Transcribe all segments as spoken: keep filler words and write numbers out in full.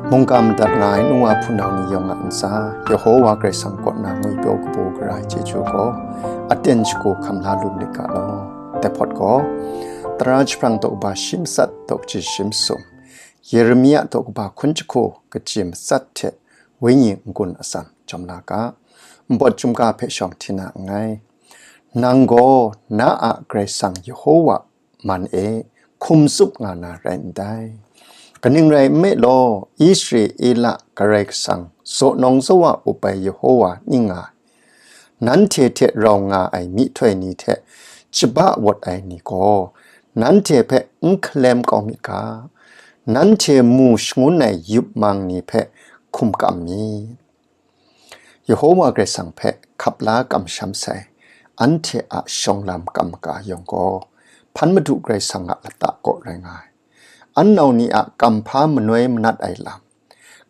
Mungga madat nga ai nu wa hpunau ni yawng a ntsa, Yehowa Karai Kasang kaw na ngwipyaw kabu gara ai chyeju gaw aten shagu hkam la lu lit ga law. Dai hpawt gaw, Tara jahprang daw kaba shi matsat daw kaji shi masum, Yeremia daw kaba hkun jahku kaji matsat hte wenyi n-gun atsam jawm la ga. Npawt chyum ga hpe shawng hti na nngai. Nang gaw na a Karai Kasang Yehowa man e hkum tsup nga na rai ndai. Kaning rai nme law, Israela Karai Kasang, zaw nawng zaw a up ai Yehowa ning nga ai. Nanhte hte rau nga ai myihtoi ni hte chyaba wawt ai ni gaw, nanhte hpe n hkalem kau myit ga, nanhte mu shangun ai yup mang ni hpe hkum kam myit. Yehowa Karai Kasang hpe hkap la kamsham sai, anhte a shawng lam kam maga yawng gaw, hpan Madu Karai Kasang a lata kaw rai nga ai. An nau ni a kamhpa manoi manat ai lam,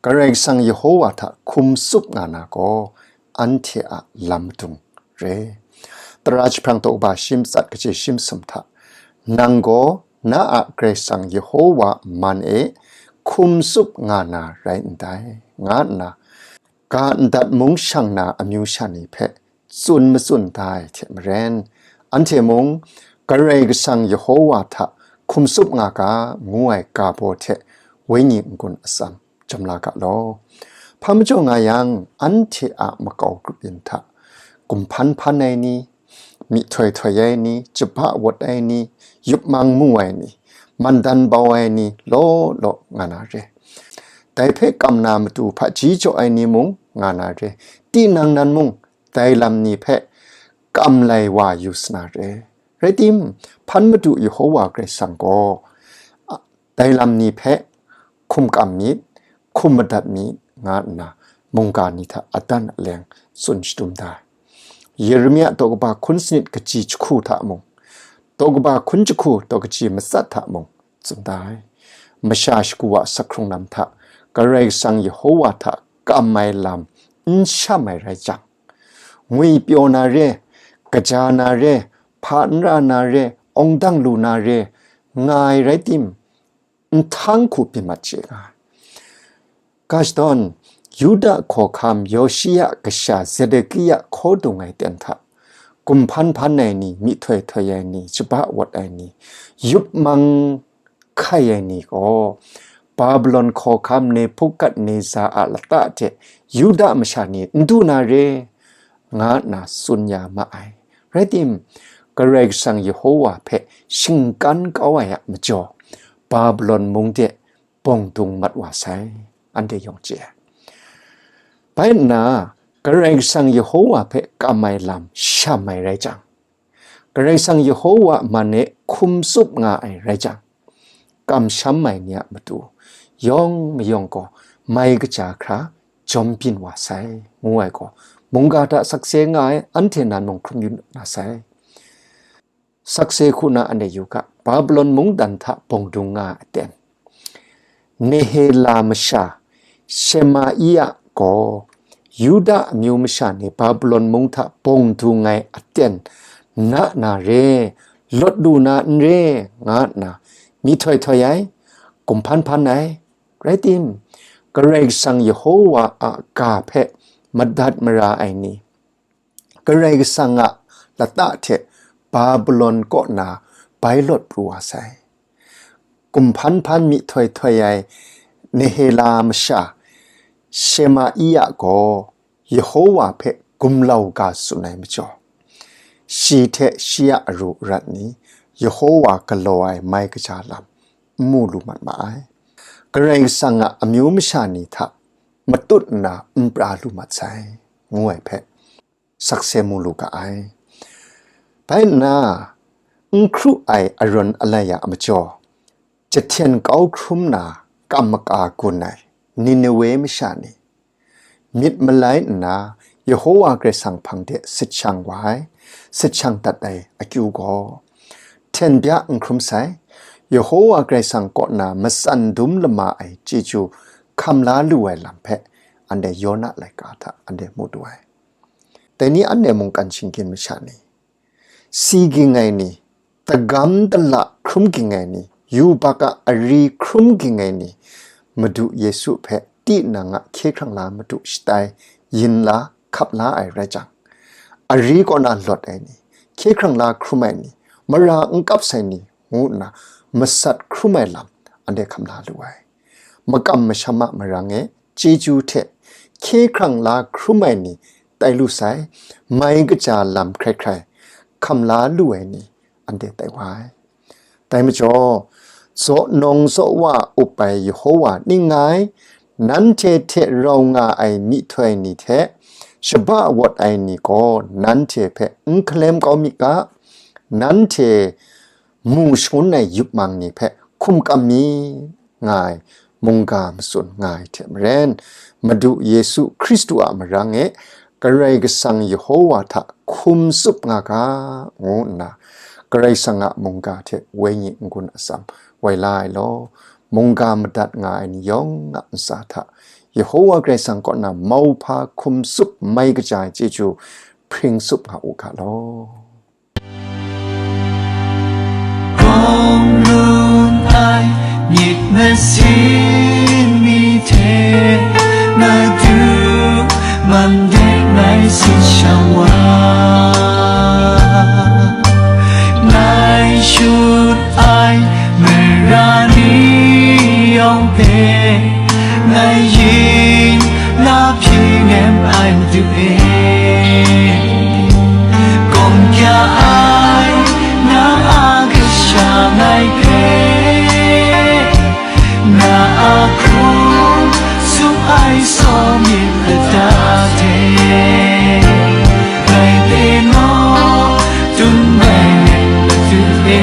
Karai Kasang Yehowa hta hkum tsup nga na gaw, anhte a lam madung re. Tara jahprang daw kaba shi matsat kaji shi masum hta, nang gaw na a Karai Kasang Yehowa man e hkum tsup nga na rai ndai, nga nna, ga ndat mung shang na amyu sha ni hpe tsun matsun da ai hte maren, anhte mung Karai Kasang Yehowa hta hkum tsup nga ga ngu ai ga baw hte wenyi n-gun atsam jawm la ga law. Hpa majaw nga yang, anhte a makau grup yin hta, gumhpan hpan ai ni, myihtoi htoi ai ni, chyaba wawt ai ni, yup mang mu ai ni, mandan bau ai ni law law nga na re. Dai hpe kam na matu hpaji jaw ai ni mung nga na re. Tinang nan mung dai lam ni hpe kam lai wa yu sa na re. Rai tim, hpan Madu Yehowa Karai Kasang gaw, a, dai lam ni hpe hkum kam myit, hkum madat myit, nga nna mungga ni hta adan aleng tsun shadum da ai. Yeremia daw kaba hkun sanit kaji jahku hta mung, daw kaba hkun jahku daw kaji matsat hta mung tsun da ai. Masha shagu wa sak hkrung lam hta Karai Kasang Yehowa hta kam ai lam n sham ai rai jang, ngwipyaw na re, kaja na re, hpa n ra na re, awng dang lu na re, nga ai rai tim, nhtang hku byin mat chye nga ai. Ga shadawn, Yuda hkawhkam Yoshia kasha Zedekia hkaw dung ai ten hta, gumhpan hpan ai ni, myihtoi htoi ai ni, chyaba wawt ai ni, yup mang hkai ai ni gaw, Babilon hkawhkam Nebukadneza a lata hte Yuda masha ni n du na re, nga nna tsun ya ma ai. Rai tim, Karai Kasang Yehowa hpe shingkan kau ai a majaw, Babilon mung de bawng dung mat wa sai, anhte yawng chye ai. Bai nna, Karai Kasang Yehowa hpe kam ai lam sham ai rai jang, Karai Kasang Yehowa man e hkum tsup nga ai rai jang, kamsham ai ni a matu yawng mayawng gaw mai kaja hkra jawm byin wa sai, ngu ai gaw, mungga hta sakse nga ai anhte nan mung hkrum yu na sai. Sakse hku na anhte yu ga, Babilon mungdan hta bawng dung nga ai aten, Nehela masha Shemaia gaw, Yuda amyu masha ni Babilon mung hta bawng dung ai aten na na re, lawt lu na n re, nga nna myihtoi htoi ai, gumhpan hpan ai. Rai tim, Karai Kasang Yehowa a ga hpe madat mara ai ni, Karai Kasang a lata hte Babilon kaw na bai lawt pru wa sai. Gumhpan hpan myihtoi htoi ai Nehela masha Shemaia gaw Yehowa hpe gumlau ga tsun ai majaw, shi hte shi a aru arat ni Yehowa galaw ai mai kaja lam n mu lu mat ma ai. Karai Kasang a amyu masha ni hta matut nna n pra lu mat sai, ngu ai hpe sakse mu lu ga ai. Bai nna, n hkru ai arawn alai a majaw, jahten kau hkrum na kam maka gun ai Ninewe masha ni, myit malai nna Yehowa Karai Kasang hpang de sit shang wa ai, sit shang dat ai akyu gaw, hten bya n hkrum sai, Yehowa Karai Kasang kaw na matsan dum lama ai chyeju hkam la lu ai lam hpe anhte Yona laika hta anhte mu du ai. Dai ni anhte mungkan shinggyim masha ni, si ging ai ni, tagam dala hkrum ging ai ni, yubak a ari hkrum ging ai ni, Madu Yesu hpe tinang a hkye hkrang la madu shatai yin la hkap la ai rai jang, ari kaw na lawt ai ni, hkye hkrang la hkrum ai ni, mara n kap sai ni, ngu nna masat hkrum ai lam anhte hkam la lu ai. Makam masham a marang e chyeju hte hkye hkrang la hkrum ai ni tai lu sai, mai kaja lam hkrai hkrai hkam la lu ai ni anhte tai wa ai. Dai majaw, zaw nawng zaw wa up ai Yehova ning ngai, nanhte hte rau nga ai myihtoi ni hte shaba wawt ai ni gaw nanhte hpe n hkalem kau mi ga, nanhte mu shangun ai yupmang ni hpe hkum kam mi, nga ai mungga matsun nga ai hte maren, Madu Yesu Hkristu a marang e Karai Kasang Yehova hta hkum tsup nga ga, ngu nna Karai Kasang a mungga hte wenyi n-gun atsam woi la ai law, mungga madat nga ai ni yawng a ntsa hta Yehova Karai Kasang kaw na mauhpa hkum tsup mai kaja ai chyeju hpring tsup nga u ga law. Kawng run ai myit masin mi hte Madu man de ngai sit shang wa, ngai shut ai mara ni yawng hpe ngai yin la hpyi nem ai Madu e, kawng kya ai na a kasha ngai hpe, na a hkrung sum ai sawmyit lata hte, ngai hpe naw tun bai let Madu e.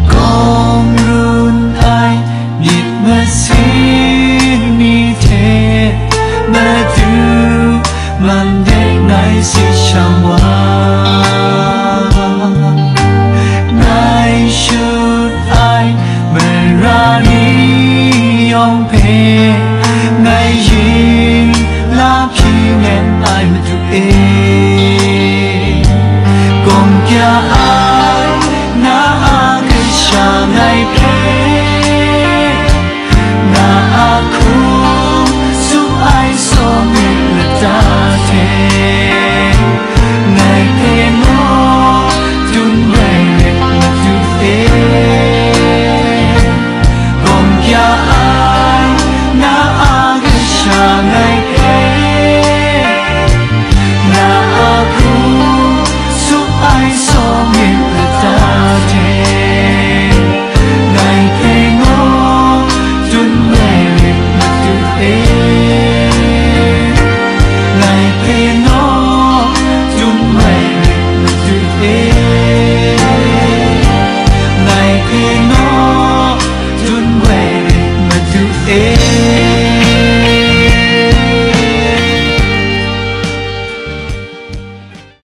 Kawng run ai myit masin ni hte Madu man de ngai sit shang wa, ngai shut ai mara ni yawng hpe ngai yin la hpyi nem ai Madu e, kawng kya ai na a kasha ngai hpe, na a hkrung sum ai sawmyit lata hte, ngai hpe naw tun bai let Madu e, kawng kya ai na a kasha ngai hpe, na a hkrung sum ai sawmyit lata hte, ngai hpe naw tun bai let Madu e, ngai hpe naw tun bai let Madu e, ngai hpe naw tun bai let Madu e.